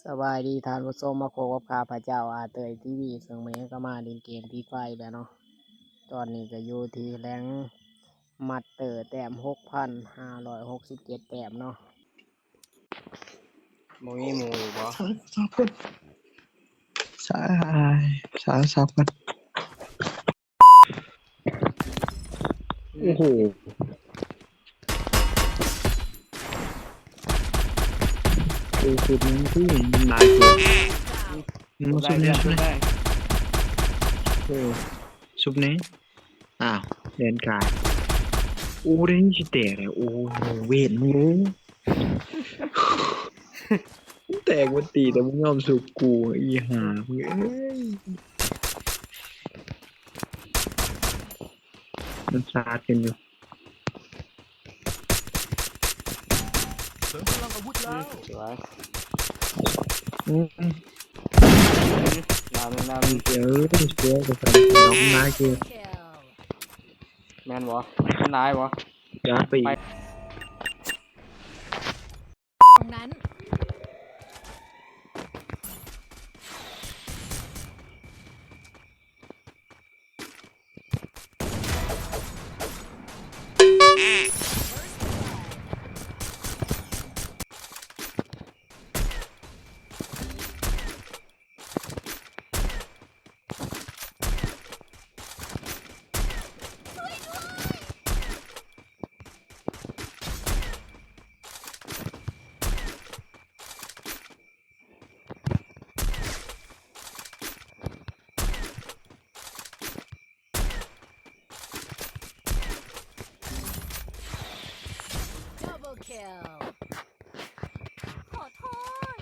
ສະບາຍດີທ່ານຜູ້ຊົມ, ມາພົບກັບຂ້າພະເຈົ້າ ອາເຕີຍ ທີວີ ເຊິ່ງມື້ນີ້ກໍມາຫຼິ້ນເກມ Free Fire ແລ້ວເນາະ. ຕອນນີ້ກໍຢູ່ທີ່ແລງມາສເຕີ ແຕ້ມຫົກພັນຫ້າຮ້ອຍຫົກສິບເຈັດແຕ້ມເນາະ. ບໍ່ມີໝູ່ອີກບໍ່? ສາມ ສາມຄົນ ສາມ ສາມຄົນ. ໂອ້ໂຫ ໂອ້ ຊຸດນັ້ນຄືມັນຫຼາຍເກີນ. ມັນມາຊຸບແນ່ ຊຸບແນ່ ໂອ້ ຊຸບແນ່. ອ້າວ ແດນກາຍ. ໂອ້ ໄດ້ຍິນສຽງແຕກແລ້ວ. ໂອ້ ເວນ ໂອ້ ແຕກມັນຕີ ແຕ່ບໍ່ຍອມຊຸບກູ ອີ່ຫ່າ ມຶງເອີຍ. ມັນຊາດກັນຢູ່. ເສີມພະລັງອາວຸດແລ້ວ. ສວຍ. ອືມ ດາວໜຶ່ງ ດາວໜຶ່ງ. ເອີ ເສືອກະສັນດອກໄມ້ເກີນ. ແມ່ນບໍ່? ມັນຫຼາຍບໍ່? ຢ່າໄປ ໄປ. ຕรงนั้น Double kill. ขอโทษ.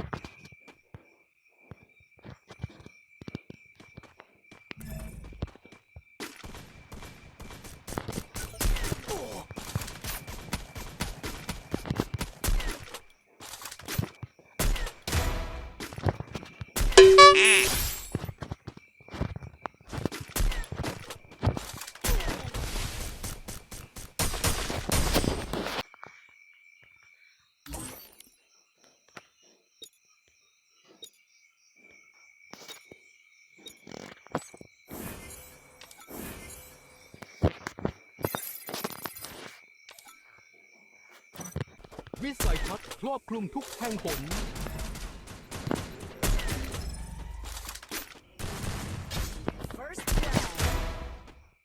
วิสัยทัศน์ครอบคลุมทุกแห่งหน. First round.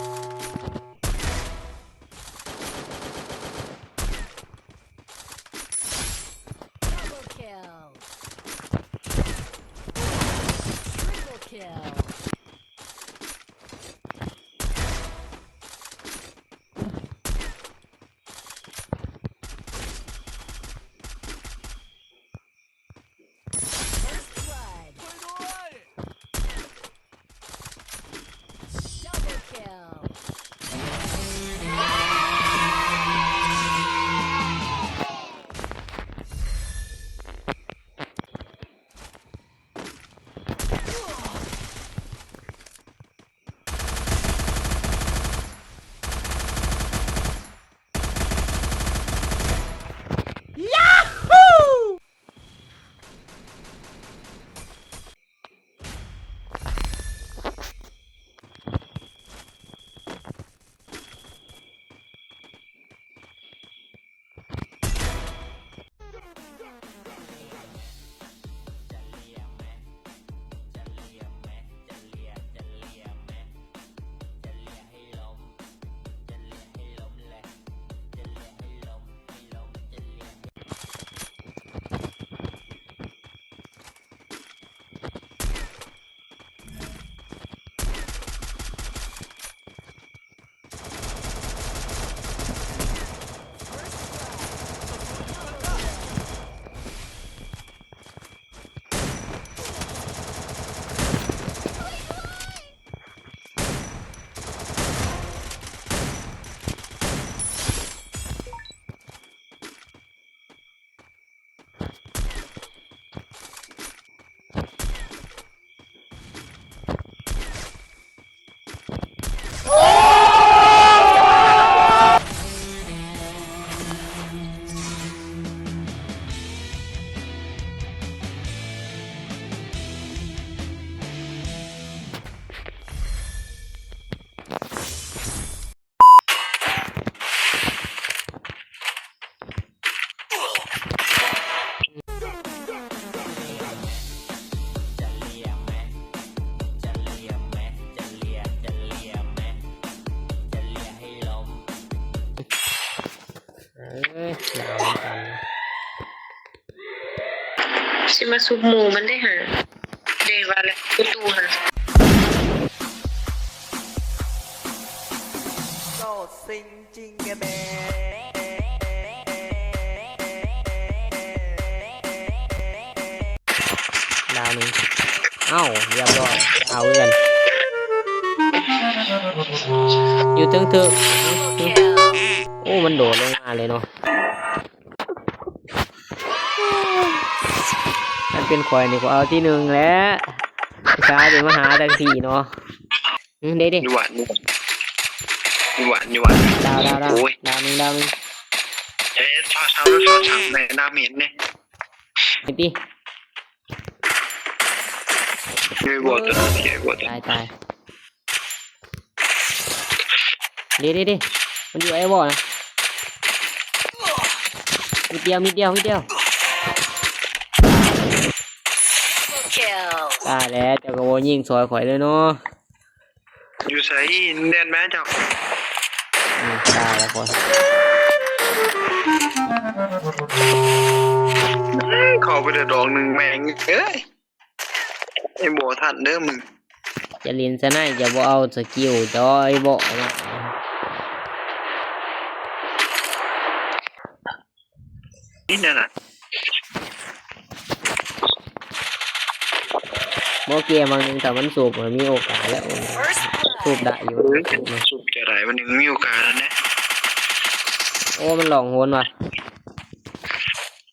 ໂ ເອີຍ ດາວນຳກັນ ຊິມາຊຸບໝູ່ມັນເດ້ຫາ ເດ້ວ່າແລ້ວ ປະຕູຫັ້ນ. ດາວໜຶ່ງ ເອົ້າ ລຽບຮ້ອຍ ດາວຄືກັນ ຢູ່ເທິງເທີກ ໂອ້ ມັນໂດດລົງມາເລີຍເນາະ ຄັນເປັນຂ້ອຍນີ້ ຂ້ອຍເອົາທີໜຶ່ງແຫຼະ ອຸດສ່າຊິມາຫາທັງທີເນາະ. ອືມ ເດ້ໆ ຢູ່ຫວານ ຢູ່ຫວານ ຢູ່ຫວານ ຢູ່ຫວານ ດາວ ດາວ ດາວ ໂອ້ຍ ດາວໜຶ່ງ ດາວໜຶ່ງ ເອີ ຊອດສາມ ຊອດສາມ ໃນດາເມດນີ້ ເຫັນຕິ ຢູ່ໃນບໍ່ຕົວ ຢູ່ໃນບໍ່ຕົວ ຕາຍ ຕາຍ ເດ້ໆໆ ມັນຢູ່ໃນບໍ່ນະ ມີດດຽວ ມີດດຽວ ມີດດຽວ ຕາຍແລ້ວ ເຈົ້າກໍບໍ່ຍິງຊ່ອຍຂ້ອຍເລີຍເນາະ. ຢູ່ໃສ? ແລ່ນມາເຈົ້າ ອືມ ຕາຍແລ້ວຂ້ອຍ ເຂົ້າໄປແຕ່ດອກໜຶ່ງ ແມ່ງເອີຍ ໄອ້ບໍ່ທັນເດີມຶງ ຈະຫຼິ້ນສະໄນຈະບໍ່ເອົາສະກິວ ຈອຍບໍ່ເນາະ. ນີ້ນັ້ນນະ ບໍ່ ເກມບາງໜຶ່ງ ຖ້າມັນສູບ ມັນມີໂອກາດແລ້ວ ສູບໄດ້ຢູ່ ເອີ ສູບຈະໄດ້ ມັນຍັງມີໂອກາດຫັ້ນນະ. ໂອ້ ມັນລ່ອງຫົນວ່າ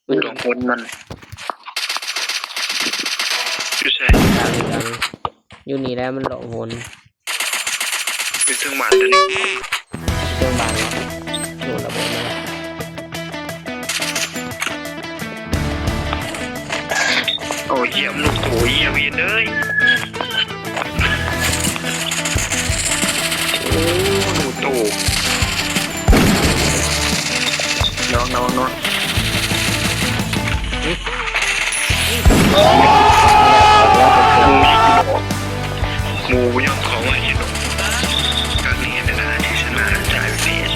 ມັນລ່ອງຫົນມັນ ຢູ່ໃສ? ຢູ່ນີ້ແຫຼະ ມັນລ່ອງຫົນ. ຢູ່ເທິງບ້ານຕົວນີ້ ເທິງບ້ານເນາະ ໂດນລະເບີດມາແລ້ວ ໂອ້ ຢ້ຽມລູກໂຕ ຢ້ຽມອີກເດີ ໂອ້ ລູກໂຕ ນ້ອງໆໆ ໝູ່ບໍ່ຍອມເຂົ້າມາເຮັດດອກ ການນີ້ເຮັດໄດ້ນາ ທີ່ຊະນະຈາຍເພດ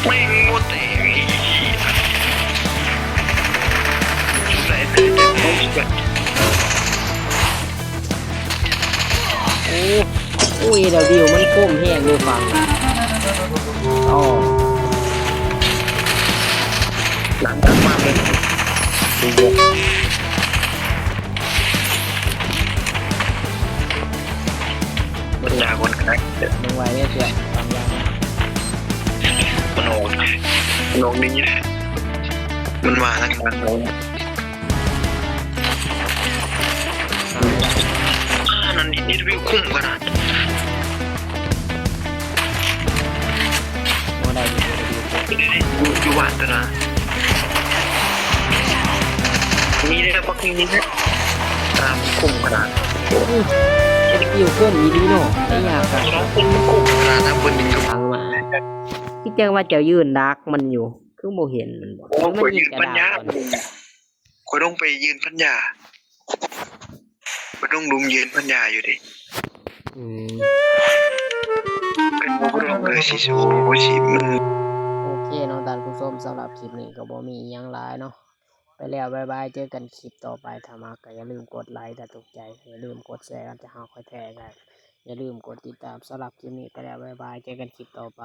ແມ່ງບໍ່ແຕກອີກ ໃສ່ແຕ່ ແຕ່ ແຕ່ ໂອ້ ໂອ້ ເອດັບເບິນຢູ ມັນຄົມແຮງຢູ່ຝັ່ງ ອໍ ຫຼັງຈາກມາເບິ່ງ ເບິ່ງ ເບິ່ງໜ້າຄົນຂາຍ ເບິ່ງໄວ້ເດີເພື່ອນ ບາງຢ່າງ ມັນອອກ ມັນອອກນີ້ແຫຼະ ມັນມາທາງຫຼັງເຮົາ. ອ່າ ນັ້ນ ເອດັບເບິນຢູ ຄຸ້ມຂະໜາດ ບໍ່ໄດ້ ເອດັບເບິນຢູ ຢູ່ ຢູ່ບ້ານຕົວນະ ນີ້ເດ້ ບັກນີ້ເດ້ ຕາມ ຄຸ້ມຂະໜາດ ໂອ້ຍ ເອດັບເບິນຢູ ຄຸ້ມອີ່ຫຼີເນາະ ໄດ້ຍາກ ຄຸ້ມ ຄຸ້ມຂະໜາດນະ ເພິ່ນຍັງ ຟັງມາ ຄືຈັ່ງວ່າເຈົ້າຢືນດັກມັນຢູ່ ຄືບໍ່ເຫັນມັນບໍ ໂອ້ຍ ມັນມີກະດານ ຂ້ອຍລົງໄປຢືນພັນຢາ ໄປລົງຫຼຸມຢືນພັນຢາຢູ່ເດ. ອືມ ຄັນບໍ່ລົງເລີຍຊິສູ້ ຊິມັນ ໂອເຄເນາະທ່ານຜູ້ຊົມ, ສຳລັບຄລິບນີ້ກໍບໍ່ມີຫຍັງຫຼາຍເນາະ. ໄປແລ້ວ ບາຍບາຍ ເຈີກັນຄລິບຕໍ່ໄປ. ຖ້າມັກກໍຢ່າລືມກົດໄລ ຖ້າຖືກໃຈກໍຢ່າລືມກົດແຊ ຄັນຈະຫາຂ້ອຍແທ້ກໍຢ່າລືມກົດຕິດຕາມ. ສຳລັບຄລິບນີ້ໄປແລ້ວ ບາຍບາຍ ເຈີກັນຄລິບຕໍ່ໄປ.